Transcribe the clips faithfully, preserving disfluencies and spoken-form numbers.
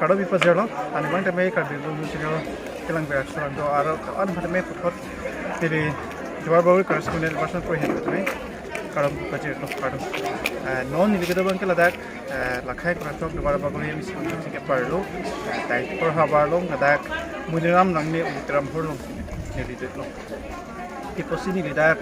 Kardom pajirlo, ani abang tame Karbi Anglong News Channel kelang berak surang do aro an tame puthot tiri Duar Bagori correspondent person pro het tame kardom pajirlo kardom. Eh, non neli kedo abang ke ladak, eh, Lakhai Korathok Duar Bagori M C ke parlo, eh, tai por habar long ladak Muniram nangne Ulitram hor long neli det long. Iposi neli dak,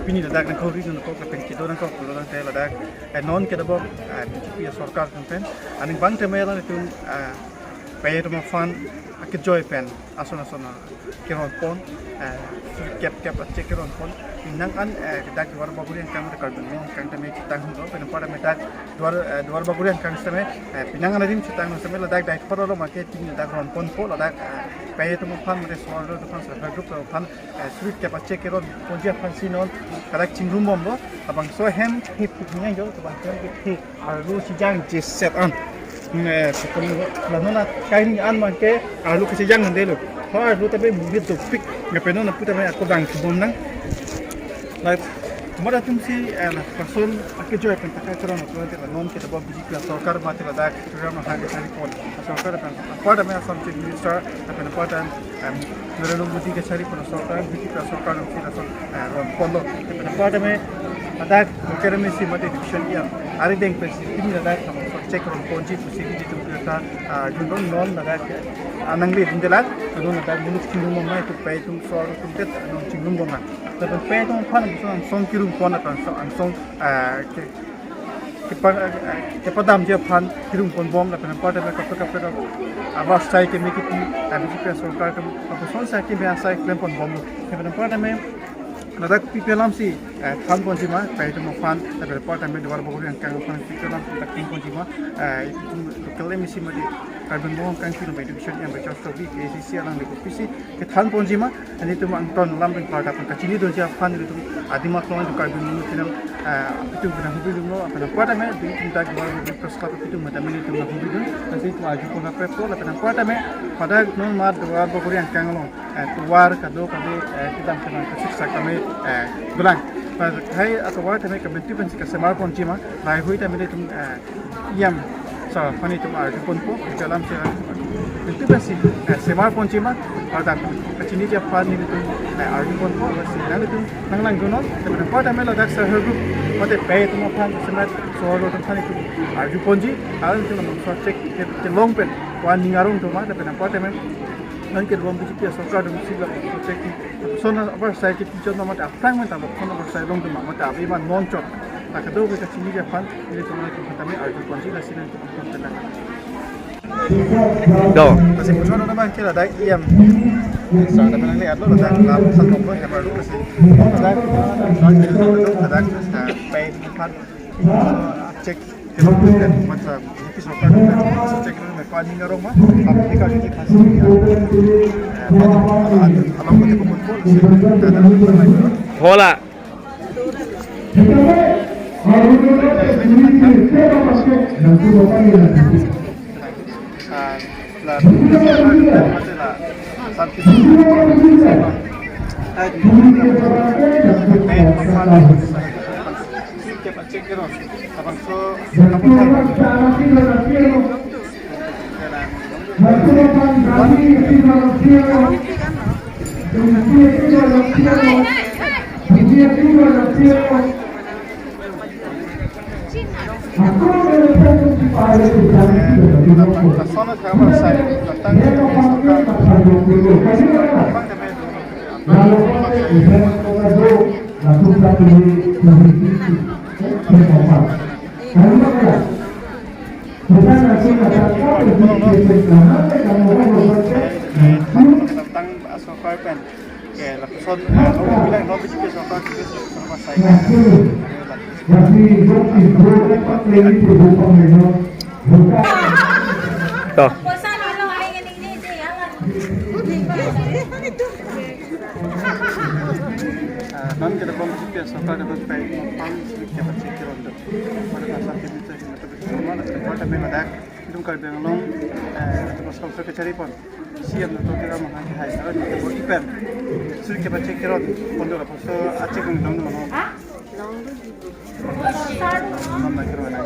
pini ladak nangkok ri nangkok lapen kedo nangkok pulo tangte ladak, eh, non kedobom, eh, B J P asorkar atum pen. Aning abang tame ladak itum, eh, pei atum aphan akejoi pen ason ason keron pon, eh, kep kep achek keron pon. Nang an, eh, dak Duar Bagori angkang, Karbi Anglong angkang tame chetang hum lo, pen apar tame dak Duar, eh, Duar Bagori angkang tame, eh, penang an adim chetang lo tame ladak dai por lo make tin ladak ron ponpo ladak, eh, pei atum aphan mate suar lo aphan self help group aphan, eh, suri kep achek keron ponji aphansi non ladak chingrum bomlo. Labangso ahem he phu nang jo, labangso ahem he arlo chejang jeset an. Ne, sekom la non akai ni an abang ke arlo kechejang nang detlo. Ho arlo tame muhit dopik. Ngape non apu tame ako bang kebom nang. Like, mada atumsi, eh, lason akejoi pen pakai keron atum tela non kedobom B J P asorkar mate ladak Ram Nahang kachari pon asorkar pen apar tame Assam Chief Minister lapen apar tame, em, Narendra Modi kachari pon asorkar, B J P asorkar atumsi lason, eh, ron ponlo. Lapen apar tame ladak local M A C mate division area arideng pensi pini ladak lason chek ron ponji pusi B J P atum ta, ah, jundon non ladak, ah, nangli dundelang, non ladak muluk chingrum bomnang, itum pei atum suar atum det non chingrum bomnang. Lapen pei atum aphan angsong kirum pon lapen angsong, angsong, ah, ke, kepa-, ah, kepadamji aphan kirum pon bom lapen apar tame kaprek kaprek avarsai keme kipi, ah, B J P asorkar atum aphan asai keme asai klem pon bomlo. Lapen apar tame ladak pi alamsi, eh, than ponji ma, pei atum aphan, lapen apar tame Duar Bagori angkang aphan pi alamsi ladak than ponji ma, eh, itum local M A C mate Karbi Anglong angkang pino education yang baca story K A C C alangli kopisi kethan ponji ma, ani itum angton alam pen parda pen kachinidunji aphan itum adim aklong itum Karbi Anglong channel, eh, itum kena hubidunlo, lapen apar tame itum dak Duar Bagori Press Club itum mate itum hubidun, nanti itum arju pon kaprek po, lapen apar tame pada non mat Duar Bagori angkang along, eh, tovar kado kado, eh, kedam kedam kasiksak tame, eh, dolang. Pada hai atovar tame kebentuk pensi kesemar ponji ma, rai hui tame itum, eh, E M sir aphan itum arju ponpo, kelam si, eh, bentuk pensi, eh, semar ponji ma, pada kachiniji aphan itum, eh, arju ponpo, lasi nang itum nanglang dunon, lapen apar tame ladak self help group mate pei atum aphan semat suar lo atum aphan itum arju ponji, alanglitum lason chek ke, kelong pen, wan ning arong atum ma, lapen apar tame non kedobom B J P asorkar atumsi lason chek ason avarsai kepi chot mate aphrang mate lason avarsai long atum mate ave ma non chot. Ta kado ke kachiniji aphan, nelitum latum tame arju ponji lasi nangtum atum tame. Do. Lasi puson abang ke ladak E M. Sa tame nanglitum ladak lam than bomlo, hemar lo lasi. Ladak, ladak, ladak, ah, pei aphan chek. Masa, B J P sorkar chek na me pani ngarong ma, tapi ini kali ini kasih ya. Eh, along kali pun pun sih. Hola. Ah, la, la, la, la, Tang asokar pen. Oke, lapuson, eh, no bilang no B J P sorkar, sorkar pasai. To. Eh, non kedobom B J P sorkar kedobom pei, pang, kita baca kira untuk. Pada pasal kita itu, kita bersama, kita pada memadak, itu kalau bilang long, eh, itu pasal saya cari pon. C M Doctor Tuliram Ronghang kehai, aro ni kebo ipen. Suri kepachek keron, kondo lapuson achek nang dong dong. Hah? Dong dong. Nam na keron na.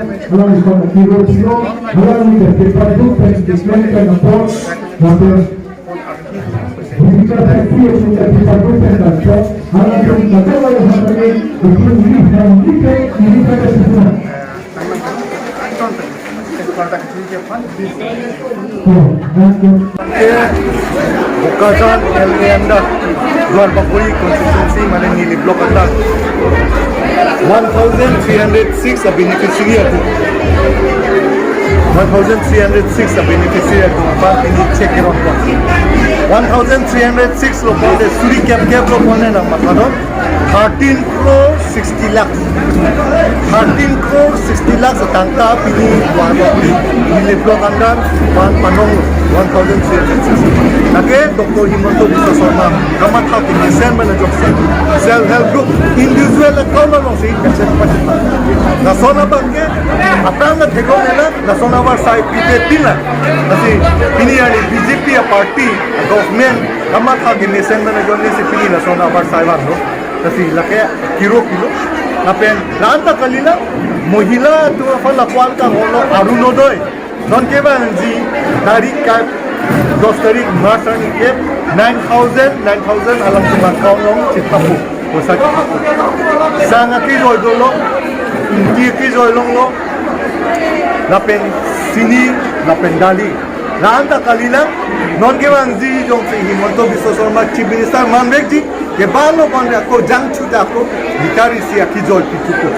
alangli kon akiro silo, alangli ke paper book pen declare pen apot, lapen Bibika Factory atum ke paper book pen kanpo, alangli ke kachelai hapani, itum ini ham ini ke, ini ke kesimpulan. Bokajan L A under, Duarbagori constituency, mane Nilip block under, one thousand three hundred six a beneficiary atum. One thousand three hundred six a beneficiary atum aphan pini cheque keron po. One thousand three hundred six lo pulote suri kep kep lo pulote nangmatha non. Thirteen crore sixty lakhs. Thirteen crore sixty lakhs atangka pini Duarbagori Nilip block under van panong one thousand three hundred sixty. Lake Doctor Himanta Biswa Sarma kamatha kemesen pen ajoksi self help group individual account alongsi kachet pachit. Lason abangke aphrang na theklongle, lason avarsai pipetila. Lasi pini arni B J P a party, a government kamatha kemesen pen ajoksi pini lason avarsai vanglo. Lasi lake kiro kilo. Lapen la-an ta kalilang, mohila atum aphan lapu-an kanghon lo Orunodoi. Non kevangji tarik ka dos tarik March arni ke nine thousand, nine thousand alangtum account along chithapo, poisa chithapo. Sang akejoi dolo, ingti akejoi longlo, lapen sini, lapen dali. La-an ta kalilang, non kevangji jongsi Himanta Biswa Sarma Chief Minister manvekji, kevanglo kon ako jangchu ta ako, gitari si akejoi pithupo.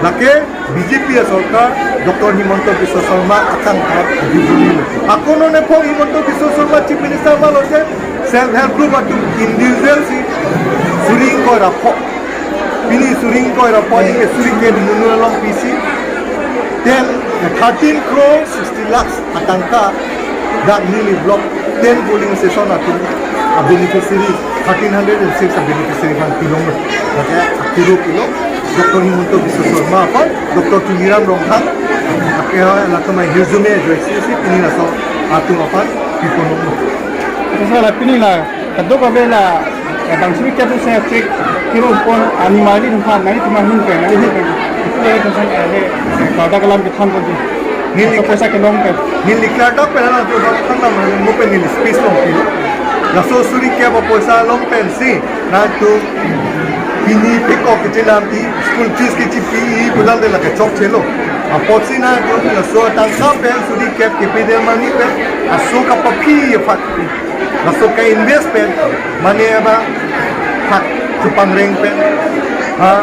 Lake B J P a sorkar, Doctor Himanta Biswa Sarma akang thar abijuli lo. Ako non epho Himanta Biswa Sarma Chief Minister ma lote, self help group atum individual si suri ingkoi ra pho. Pini suri ingkoi ra pho ni ke suri ke dunu along pisi. Ten, thirteen crore sixty lakhs atangka dak Nilip block ten polling station atum a beneficiary, thirteen hundred and six a beneficiary aphan pilong. Lake akiro pilo, Doctor Himanta Biswa Sarma aphan, Doctor Tuliram Ronghang, ake ha latum ahirjume ajoksi si pini laso atum aphan piponong. Sir, la pini la kadokave la, eh, bang suri kep se cheque kiro pon ani mali thum phan nani thum ahin pen, nani hin pen. Itu le thum phan, eh, le, eh, kardom kalam kethan ponji. Neli laso poisa kelong pen. Neli kardom pen la tu bang than nam mo pen neli speech longpilo. Laso suri kep apoisa along pensi, nangtum pini pekok kechenam i, school fees kechipi i, pulang de lake chokchelo. Apotsi nangtum laso atangka pen suri kep kepi de mani pen, laso kapaphi aphan, laso ka-invest pen, mane abang hak chepangreng pen, ha,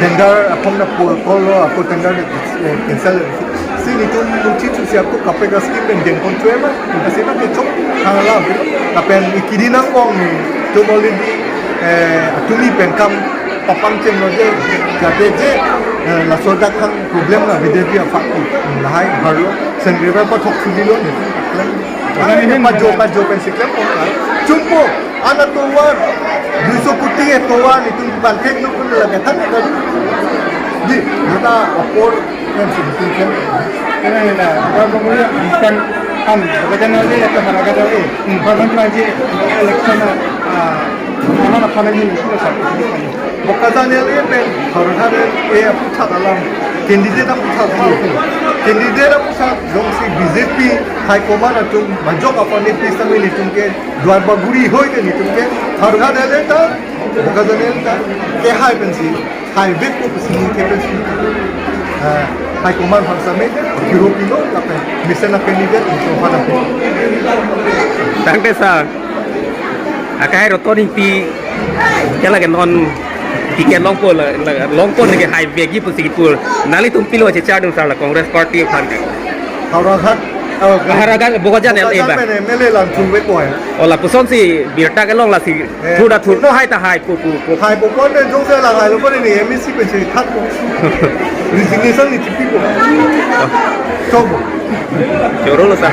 tender aphan na po call lo, ako tender, eh, cancel. Si nelitum nuchi chusi ako kaprek a-scheme pen dengpon chue ma, kasi na kechok hang alam. Lapen ikidi nangkong nelitum already, eh, atumi pen kam papangcheng lo je, jate je, eh, laso dak hang problem na B J P apak lahai harlo, sengri ba pathok suli lo nelitum. Pajo, pajo pen si klem pon ka. Chumpo, ana tovar, dui so kuti atovar nelitum ban thek lo pun lagi than ka. Di, neta apor kan si nelitum kan. Karena ini dah, kalau kemudian kan, kan, bukan lagi atau harga lagi. Hmm. Kalau nanti election, ah, mana nak panen ini, itu sah. Bokajan L A pen Howraghat L A aputhak alam, candidate aputhak alam, candidate aputhak jongsi B J P high command atum majok apani pi sami nelitum ke Duarbagori hoi ke nelitum ke Howraghat L A ta, Bokajan L A ta, kehai pensi haive ko pensi ke pensi, eh, high command aphan sami kiro pilo lapen mesen a-candidate nelitum aphan. Tangte sir. Akai Roton Ingti ke lake non ticket longpo la, la, longpo neke haive ji pusi kipur. Nanglitum pilo chechar dun sir la Congress Party aphan ke. Howraghat, oh, Howraghat, Bokajan L A Bokajan ba. Pen M L A lang thurve ko hai. Oh, lapuson si birta kelong lasi, eh, thur ta thur, no hai ta hai pu pu pu. Haipo pon pen jongsi la hailo pon ni M A C pensi thakpo. Resignation ni chipipo. Chobo. Choro lo sir.